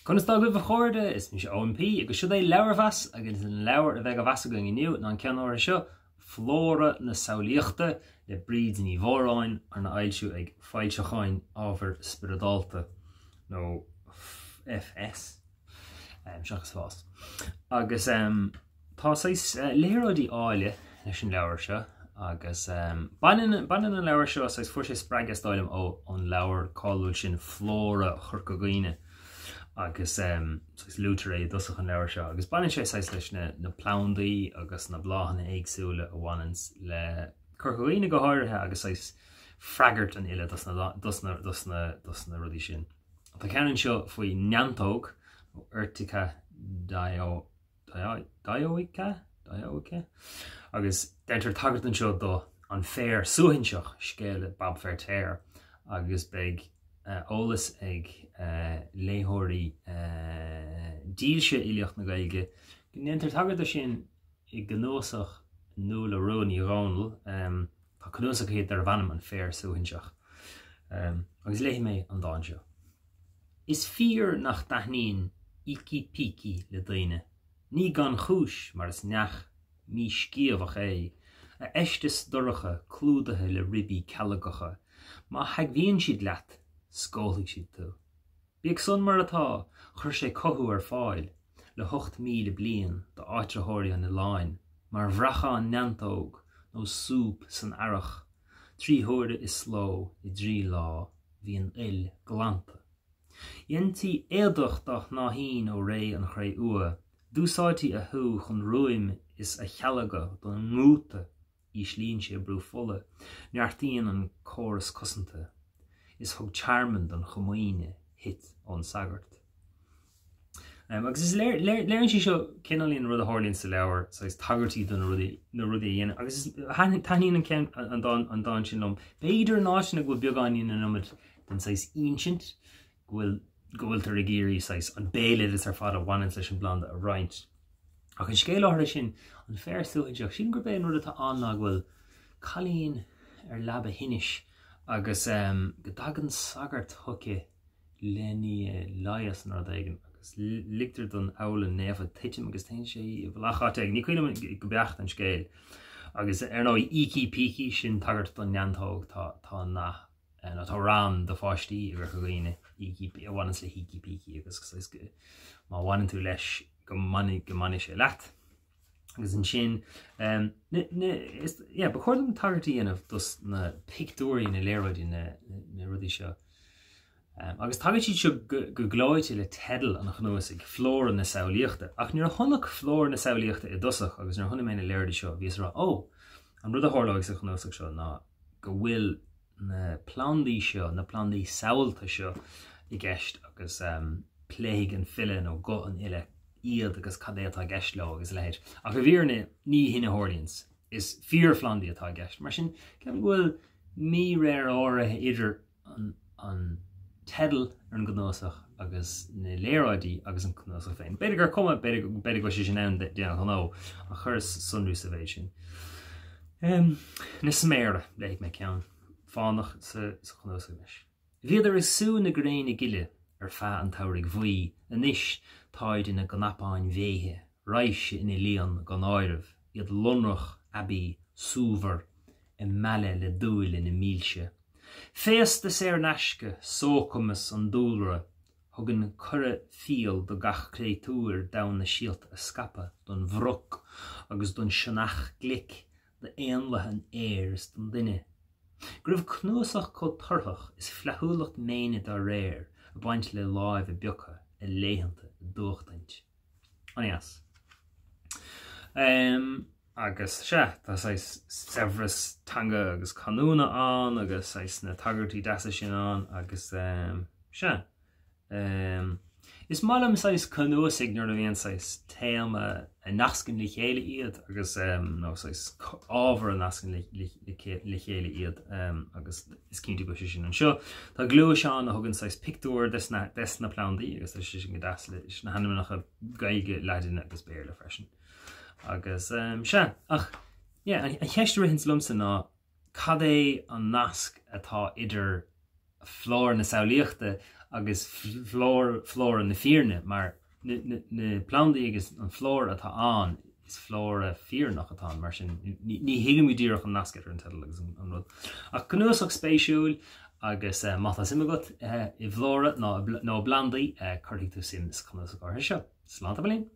Conas tá agaibh a chairde? Is mise Eoin P agus seo é Leabharmheas agus an leabhar a bheidh á mheas againn inniu ná an ceann áirithe seo, Flóra na Samhlaíochta le Bríd Ní Mhóráin arna fhoilsiú ag Foilseacháin Ábhair Spioradálta nó FS seachas Fás. Agus Tá saghas léaráidí áille leis an leabhar seo agus baineann baineann an leabhar seo saghas fuair sé spreagadh is dóigh liom ó ón leabhar cáiliúil sin Flóra Chorca Dhuibhne agus saghas luaitear é i dtosach an leabhair seo agus baineann sé saghas leis na na plandaí agus na bláthanna éagsúla a bhaineanns le Corca Dhuibhne go háirithe agus saghas freagairt an fhile dos na dos na dos na dos na rudaí sin. Tá ceann anseo faoi neantóg nó Urtica dio Dioica? Dioica? Agus deintear tagairt anseo do An Féar Suaithinseach, scéal Bob Feirtéar, agus beidh eolas ag léitheoirí dílse fhilíocht na Gaeilge go ndéantar tagairt dó sin i gcnuasach Nuala Rua Ní Dhomhnaill. Tá cnuasach aici darbh ainm An Féar Suaithinseach. Agus léifidh mé an dán seo. Is fíor nach dtaitníonn Ící Pící le daoine. Ní gan chúis, mar is neach mísciamhach é, a fheisteas dorcha clúdaithe le ribí cealgacha. Má theagmhaíonn siad leat, scólfaidh siad tú. Bíodh san mar atá, chuir sé cothú ar fáil, le 8,000 bliain, d'áitritheoirí an oileáin, mar bhrachán neantóg nó súp san earrach, 3 huaire is ló i dtrí lá. bhí an fhuil glanta. Dheintí éadach dá shnáithín ó ré an Chré-Umha, d'úsáidtí a shú chun ruaim is a chealga don ngúta, íslíonn sé brú fola, neartaíonn an córas cosanta, is thug tearmann don chomaoine thit ón sagart. Agus is léir, léiríonn sé seo cineáilín rud a tharlaíonn sa leabhar, saghas tagairtí do na rudaí, na rudaí a dhéanann, agus is, taitníonn an ceann, an dán, an dán sin liom. B'fhéidir in áiteanna go bhfuil beagáinín an iomad den saghas insint, go bhfuil, go bhfuiltear ag iarraidh saghas an béaloideas ar fad a bhaineanns leis an bplanda a roinnt. Ach an scéal áirithe sin, an féar suaithinseach, sílim gurb é an rud atá ann ná go bhfuil cailín ar leaba thinnis agus go dtagann sagart chuici len í a leigheas nó rud éigin agus ligtear don abhlann naofa titim agus téann sé i bhfolach áit éigin. Ní cuimhin liom go beacht an scéal. Agus ar ndóigh Ící Pící, sin tagairt don neantóg, tá tá nath nó tá rann do pháistí i gCorca Dhuibhne, Ící a bhaineanns le hÍcí Pící agus má bhaineann tú leis go mbainfidh go mbainfidh sé leat. Agus ansin, yeah, ba chóir dom tagairt a dhéanamh dos na pictiúirí, na léaráidí, na, na rudaí seo. Agus tagann siad seo go, go gleoite le teideal an chnuasaigh, Flóra na Samhlaíochta. Ach nuair a chonac Flóra na Samhlaíochta i dtosach agus nuair a chonaic mé na léaráidí seo, bhíos ag rá, ó, an rud a tharlóidh sa chnuasach seo ná go bhfuil na plandaí seo, na plandaí samhalta seo i gceist agus pléifidh an file nó guth an fhile iad agus cad é atá i gceist leo agus a leithéid. Ach i bhfírinne ní hin a tharlaíonns. Is fíorphlandaí atá i gceist. Mar sin, ceapaim go bhfuil míréir áirithe idir an an teideal ar an gcnuasach agus na léaráidí agus an cnuasach féin. B'fhéidir gur cuma, b'fhéidir go bhfuil sé sin ann d'aon ghnó, ach chuireas sonrú sa mhéid sin. Na sméara, léifidh mé ceann fánach sa chnuasach anois. Bhíodar ag sú na gréine gile ar feadh an tsamhraidh bhuí, anois táid ina gcnapáin mhéithe, raidhse ina líon gan áireamh, iad lonrach, aibí, súmhar, ag mealladh le dúile na milse. Féasta saor in aisce, sócamas an dúlra, thugann cuireadh fial do gach créatúr d'fhonn na síolta a scaipeadh, don bhroc agus don sionnach glic, d'éanlaithe an aeir is don duine. Go raibh cnuasach chomh torthach is flaithiúlacht méine dá réir ag baint le láimh a bpiocadh a laethanta a dtuachtaint. An-dheas. Agus, sea, tá saghas saibhreas teanga agus canúna ann agus saghas na tagairtí deasa sin ann agus, sea, is maith liom saghas cnuasaigh nuair a bhíonn saghas téama a nascann le chéile iad agus, nó saghas ábhar a nascann le chéile iad agus is cinnte go bhfuil sé sin anseo. Tá gluais ann a thugann saghas pictiúr des na, des na plandaí agus tá sé sin go deas leis na hainmneacha Gaeilge, Laidine agus Béarla freisin. Agus sea, ach yeah, an cheist a ritheanns liomsa ná cad é an nasc atá idir Flóra na Samhlaíochta agus Flóra na Fírinne mar na plandaí agus an flóra atá ann, is flóra fírinneach atá ann, mar sin ní thuigim go díreach an nasc idir an teideal agus an rud. Ach cnuasach spéisiúil agus má tá suim agat i bhflóra nó i bplandaí, cuirfidh tú suim sa chnuasach áirithe seo. Slán tamaillín!